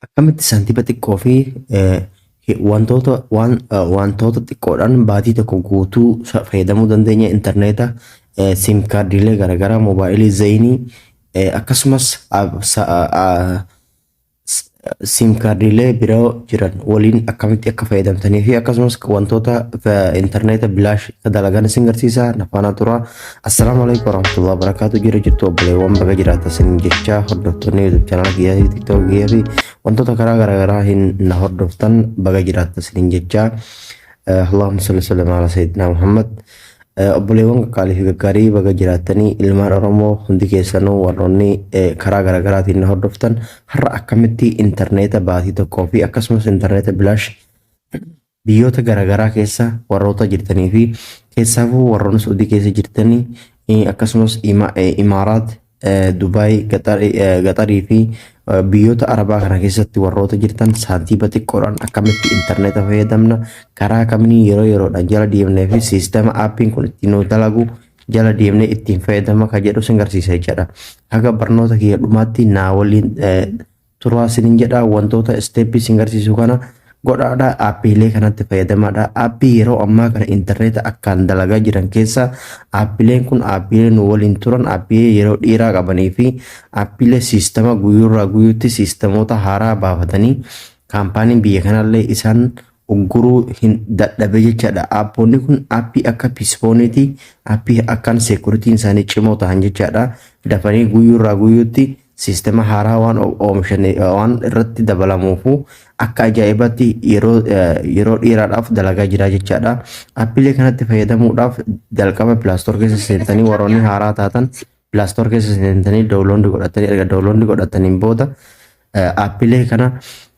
Akkamitti saantiba xiqqoo fi wantoota waan wantoota xiqqoodhaan baatii tokko guutuu fayyadamuu dandeenya intarneeta, SIM kaardiilee garaagaraa, moobaayilii Zainii, akkasumas SIM kaardiilee biroo jiran waliin akkamitti akka fayyadamtanii fi akkasumas wantoota intarneeta bilaash akka dalagan isin garsiisa. Na faana tura. Assalaamu alaikum warahmatullahi wabarakatuh. Jira jirtu obboleewwan, baga jiraata isin jecha. Hordoftoonni YouTube channel kiyyaa fi TikTok kiyyaa fi wantoota karaa garaagaraa hin na hordoftan, baga jiraata isin jecha. Allahumma salli sallim ala sayyidina Muhammad. Obboleewwan qaqqaalii fi gaggaarii, baga jiraattanii. Ilmaan Oromoo hundi keessanuu, warroonni karaa garaagaraatiin na hordoftan, har'a akkamitti intarneeta baatii tokkoo fi akkasumas intarneeta bilaash biyyoota garaagaraa keessa warroota jirtanii fi keessaafuu warroonni Saudii keessa jirtanii, akkasumas Imaaraat, Dubaay, Qaxarii fi biyyoota Arabaa kana keessatti warroota jirtan, saantiiba xiqqoodhaan akkamitti intarneeta fayyadamna, karaa kamiin yeroo yeroodhaan jala deemnee fi siistema aappiin kun ittiin nu dalagu jala deemnee ittiin fayyadama ka jedhu sin garsiisa jechaadha. Haga barnoota kiyya dhumaatti naa waliin turaa isiniin jedha. Wantoota isteeppii sin garsiisu kana godhaadha, aappiilee kanatti fayyadamaadha. Aappii yeroo ammaa kana intarneeta akkaan dalagaa jiran keessa aappiileen kun aappiilee nu waliin turan, aappiilee yeroo dheeraa qabanii fi aappiilee siistama guyyuurraa guyyuutti siistamoota haaraa baafatanii kaampaaniin biyya kanallee isaan ugguruu hin dadhabe jechaadha. Aappoonni kun aappii akka Psiphoniiti, aappii akkaan seekuritiin isaanii cimoo ta'an jechaadha. Dafanii guyyuurraa guyyuutti siistema haaraa waan oomishan waan irratti dabalamuufu akka ajaa'ibaatti yeroo yeroo dheeraadhaaf dalagaa jira jechaadha. Aappiilee kanatti fayyadamuudhaaf jalqaba Play Store keessa seentanii, warroonni haaraa taatan Play Store keessa seentanii download godhatanii, erga download godhataniin booda aappiilee kana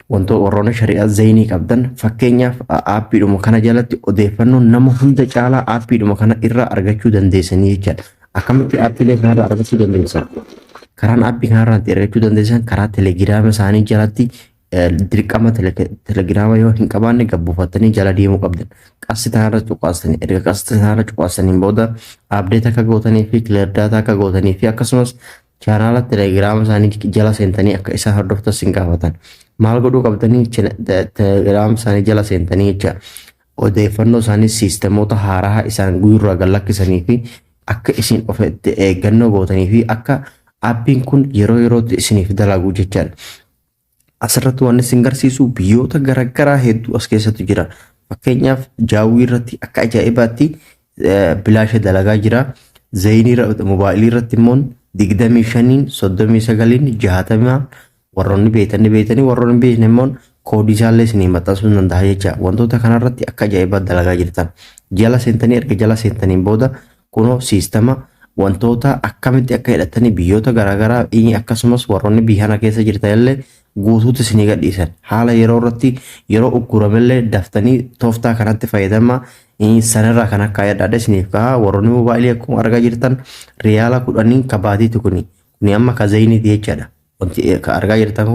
wantoota warroonni shari'aa Zainii qabdan, fakkeenyaaf aappiidhuma kana jalatti odeeffannoo nama hunda caalaa aappiidhuma kana irraa argachuu dandeessanii jechaadha. Akkamitti aappiilee kanarraa argachuu dandeessan? Karaan aappii kanarraa itti argachuu dandeessan karaa telegiraama isaanii jalatti. Dirqama telegiraama yoo hin qabaanne gabbuufatanii jala deemuu qabdan. Qasti kanarra cuqaasanii, erga qasti kanarra cuqaasaniin booda update akka gootanii fi clear data akka gootanii fi akkasumas chaanaala telegiraama isaanii jala seentanii akka isaan hordoftan sin gaafatan. Maal godhuu qabdanii? Telegiraama isaanii jala seentanii jecha odeeffannoo isaanii, siistemoota haaraa isaan guyyurraa gad lakkisanii fi akka isin of itti eeggannoo gootanii fi akka aappiin kun yeroo yerootti isiniif dalagu jechaadha. Asirratti wanni isin garsiisu biyyoota garaagaraa hedduu as keessatti jira. Fakkeenyaaf Jawwy irratti akka ajaa'ibaatti bilaasha dalagaa jira. Zainii moobaayilii irratti immoo 25n, 39n, 60 warroonni beektanii beektanii, warroonni hin beekne immoo koodii isaallee isinii maxxansuu hin danda'a jecha. Wantoota kanarratti akka ajaa'ibaa dalagaa jirtan. Jala seentanii, erga jala seentaniin booda kunoo siistama wantoota akkamitti akka hidhatanii biyyoota garaagaraa, akkasumas warroonni biyya kana keessa jirtan illee guutuutti isinii gadhiisan. Haala yeroo irratti yeroo ugguramellee daftanii tooftaa kanatti fayyadama. Sanirraa kan akka yaadadha isiniif ka'a. Warroonni moobaayilii akkuma argaa jirtan riyaala 10 ka baatiiti kuni. Kuni amma ka Zainiiti jechaadha. Wanti ka argaa jirtan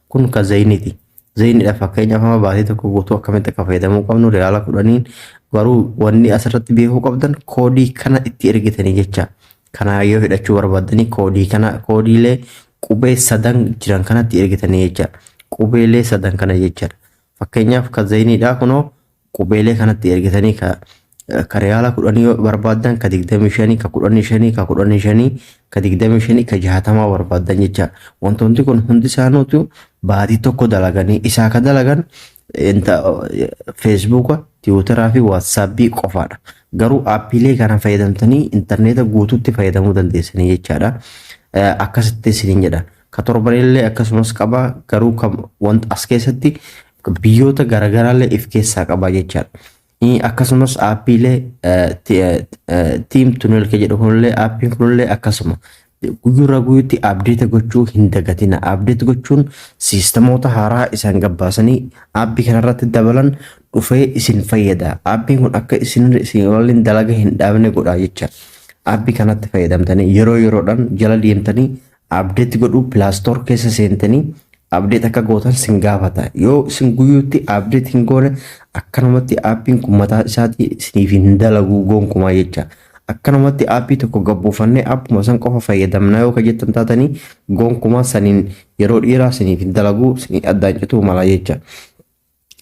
kun ka Zainiiti. Zainiidha. Fakkeenyaaf amma baatii tokko guutuu akkamitti akka fayyadamuu qabnu riyaala 10n. Garuu wanni asirratti beekuu qabdan koodii kana itti ergitanii jecha. Kana yoo hidhachuu barbaaddanii koodii kana, koodiilee qubee sadan jiran kanatti ergitanii jecha. Qubeelee sadan kana jechaadha. Fakkeenyaaf ka Zainiidha, kunoo qubeelee kanatti ergitanii ka riyaala 10 yoo barbaaddan, ka 25, ka 15, ka 15, ka 25, ka 60 barbaaddan jecha. Wantoonni kun hundi isaanuutu baatii tokko dalaganii isaa ka dalagan Feesbuuka, Tiwutaraa fi Waatsaappii qofaadha. Garuu aappiilee kana fayyadamtanii intarneeta guutuutti fayyadamuu dandeessanii jechaadha. Akkasitti isiniin jedha. Ka torbanillee akkasumas qaba, garuu wanta as keessatti biyyoota garaagaraallee if keessaa qaba jechaadha. Akkasumas aappiilee Team Tunnel ka jedhu kunillee, aappiin kunillee akkasuma. Guyyuurraa guyyuutti update gochuu hin dagatina. Update gochuun siistamoota haaraa isaan gabbaasanii aappii kanarratti dabalan dhufee isin fayyada. Aappiin kun akka isin waliin dalaga hin dhaabne godha jecha. Aappii kanatti fayyadamtanii yeroo yeroodhaan jala deemtanii update godhuu, Play Store keessa seentanii update akka gootan sin gaafata. Yoo isin guyyuutti update hin goone akkanumatti aappiin kun mataa isaatii isiniif hin dalagu gonkumaa jecha. Akkanumatti aappii tokko gabbuufannee aappuma san qofa fayyadamna yoo ka jettan taatanii, gonkumaa saniin yeroo dheeraa isiniif hin dalagu, isinii addaan cituu mala jecha.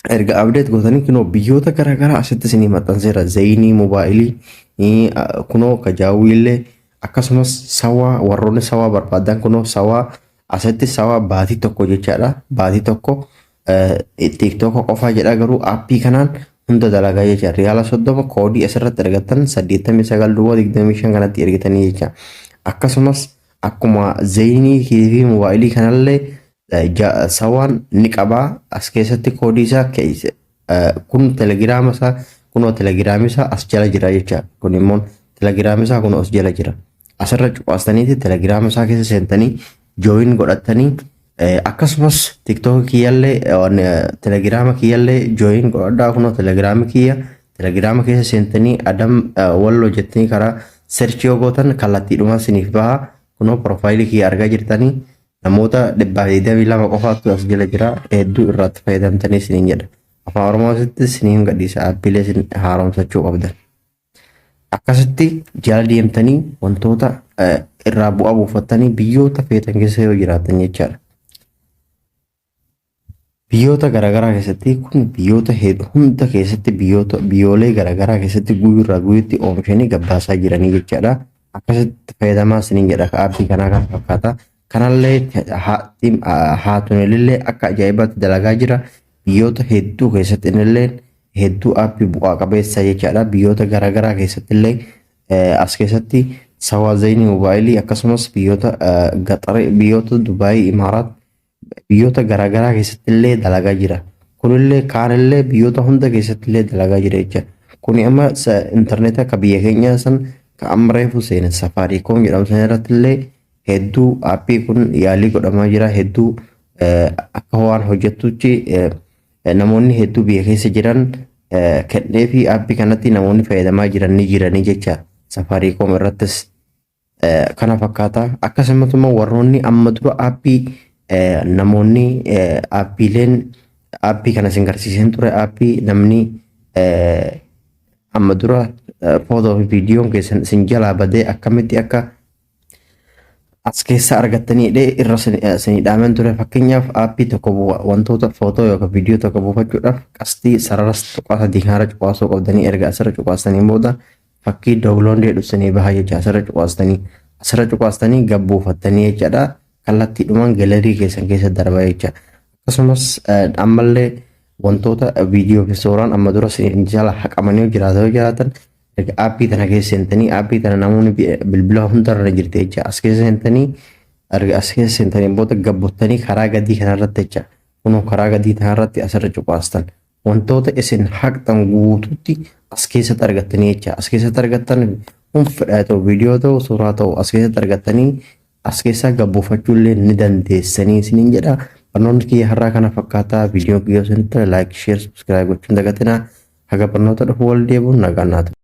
Erga update gootanii kunoo biyyoota garaagaraa asitti isinii maxxanseera. Zain Mobile, kunoo kajaawwiillee, akkasumas sawaa, warroonni sawaa barbaadan kunoo sawaa asitti sawaa baatii tokko jechaadha. Baatii tokko TikTok qofaa jedha, garuu aappii kanaan hunda dalagaa jecha. Riyaala 30 koodii asirratti argattan 89 025 kanatti ergitanii jecha. Akkasumas akkuma Zainii fi Mobile kanallee sawaan ni qabaa. As keessatti koodii isaa kun Telegiraama isaa, kunoo Telegiraamii isaa as jala jira jecha. Kun immoo Telegiraamii isaa kunoo as jala jira. Asirra cuqaastaniiti Telegiraama isaa keessa seentanii join godhatanii, akkasumas TikTok kiyyallee, Telegiraama kiyyallee join godhadhaa. Kunoo Telegiraamii kiyya, Telegiraama keessa seentanii Adam Walloo jettanii karaa search yoo gootan kallattiidhumaan isiniif baha. Kunoo profile kiyya argaa jirtanii, namoota 122 qofaatu as jala jira. Hedduu irratti fayyadamtanii isiniin jedha. Afaan Oromoositti isiniin gadhiisa aappiilee isin haaromsachuu qabdan. Akkasitti jala deemtanii wantoota irraa bu'aa buufattanii biyyoota feetan keessa yoo jiraatan jechaadha. Biyyoota garaagaraa keessatti kun biyyoota hunda keessatti, biyyoota biyyoolee garaagaraa keessatti guyyuurraa guyyuutti oomishanii gabbaasaa jiranii jechaadha. Akkasitti fayyadamaa isiniin jedha. Aappii kanaa kan fakkaata. Kanallee haatunillee akka ajaa'ibaatti dalagaa jira. Biyyoota hedduu keessatti innillee hedduu aappii bu'aa qabeessa jechaadha. Biyyoota garaagaraa keessatti illee as keessatti sawaa, Zain Mobile, akkasumas biyyoota Qaxar, biyyoota Dubaayii, Imaaraat, biyyoota garaagaraa keessatti illee dalagaa jira. Kunillee kaanillee biyyoota hunda keessatti illee dalagaa jira jecha. Kuni amma intarneeta akka biyya keenyaa san ka amma reefu seene Safaricom jedhamu san irratti illee hedduu aappii kun yaalii godhamaa jira. Hedduu akka waan hojjettutti namoonni hedduu biyya keessa jiran kennee fi aappii kanatti namoonni fayyadamaa jiran ni jiranii jecha. Safaricom irrattis kana fakkaata. Akkasumas immoo warroonni amma dura aappii namoonni aappiileen aappii kana isin garsiiseen ture, aappii namni amma dura footoo fi viidiyoon keessan isin jalaa badee akkamitti akka as keessa argattanii irra isinii dhaameen ture. Fakkeenyaaf, aappii tokko, wantoota footoo yookaan viidiyoo tokko buufachuudhaaf qastii sarara tuqaa sadii kanarra cuqaasuu qabdanii. Erga asirra cuqaastanii booda fakkii download jedhu isinii baha jecha. Asirra cuqaastanii gad buufattanii jechaadha. Kallattiidhumaan gallery keessan keessa darba jecha. Akkasumas ammallee wantoota viidiyoo fi suuraan amma dura isin jala haqamanii jiraatan yoo jiraatan, erga aappii tana keessa seentanii, aappii tana namoonni bilbila hundarra jirti jecha, as keessa seentanii, erga as keessa seentanii booda gabbuttanii karaa gadii kanarratti jecha, kunoo karaa gadii kanarratti asirra cuqaastan, wantoota isin haqxan guututti as keessatti argattanii jecha. As keessatti argattan kun fedhaa ta'u, viidiyoo ta'u, suuraa ta'u, as keessatti argattanii as keessaa gabbuufachuu illee ni dandeessanii isiniin jedha. Barnoonni kiyya har'aa kana fakkaataa. Viidiyoon kiyya isinitti tole like, share, subscribe gochuun dagatinaa. Haga barnoota dhufu wal deebi'uun nagaan naa tura.